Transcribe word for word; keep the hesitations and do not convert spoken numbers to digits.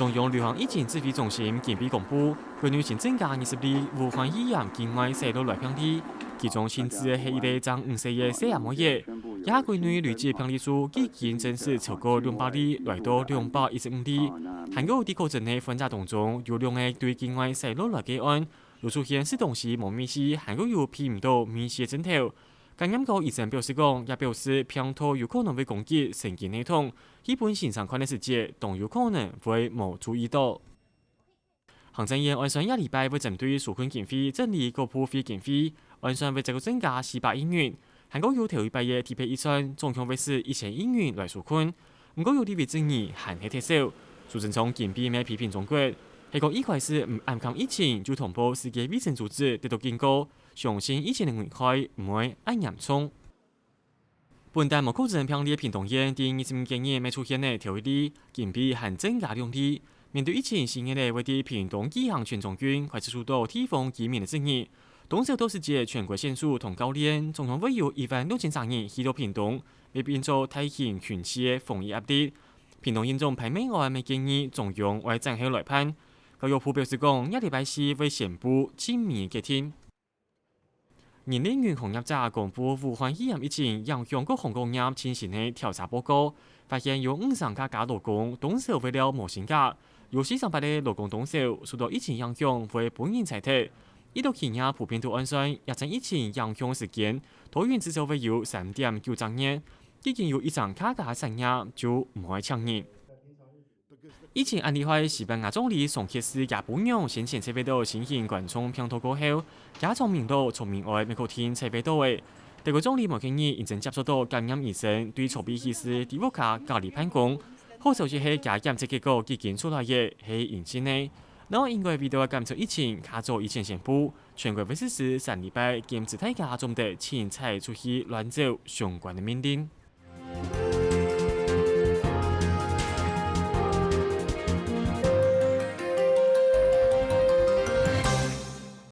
中央流行疫情指揮中心今晡公布，國內新增加二十例武漢肺炎境外徙落來病例，其中新增个係一個正五歲个細阿妹仔。這下國內累計病例數已經增至超過兩百例，來到兩百一十五例。還過有在確診个患者當中，有兩個對境外徙落來个案，有出現食東西無味緒，還過有鼻毋著味緒个症頭。感染个醫生表示講，也表示病毒有可能會攻擊神經系統，去分先生看个時節，當有可能會無注意著。行政院預算這禮拜會針對紓困經費整理各部會經費，預算會再過增加四百億元，還過有頭一擺个特別預算，總共會使一千億元來紓困。毋過有立委質疑還係忒少，蘇貞昌今晡也批評中國，係講一開始毋暗崁疫情就通報世界衛生組織得到警告，相信疫情个危害毋會恁嚴重。 本旦無確診病例个屏東縣，在二十五日也出現了頭一例，今晡還增加兩例。面對疫情四月了會在屏東舉行全中運，開始受到地方居民个質疑。當少到時節全國縣市同教練，總共會有一萬六千儕人去到屏東，會變做大型群聚个防疫壓力。屏東縣長潘孟安也建議中央愛展開來辦。教育部表示講，這禮拜四會宣布盡尾決定。 人力銀行業者公布武漢肺炎疫情影響各行各業情形个調查報告，發現有五成加加勞工當少會尞無薪假，有四成八个勞工當少受到疫情影響會分人裁忒。一到企業普遍都按算，疫情影響時間，多人至少會有三點九隻月，已經有一成加加產業就毋愛請人。 疫情恁厲害，西班牙總理桑切斯厥餔娘先前接觸到新型冠狀病毒過後，厥丈人老、丈人哀乜確定接觸到个。德國總理梅克爾因為接觸到感染醫生，對坐飛機時在屋下隔離辦公。好消息係厥檢測結果已經出來了，係陰性个。另外因為為著愛減少疫情較早以前宣布，全國會實施三禮拜禁止大家做得清採出去亂走相關个命令。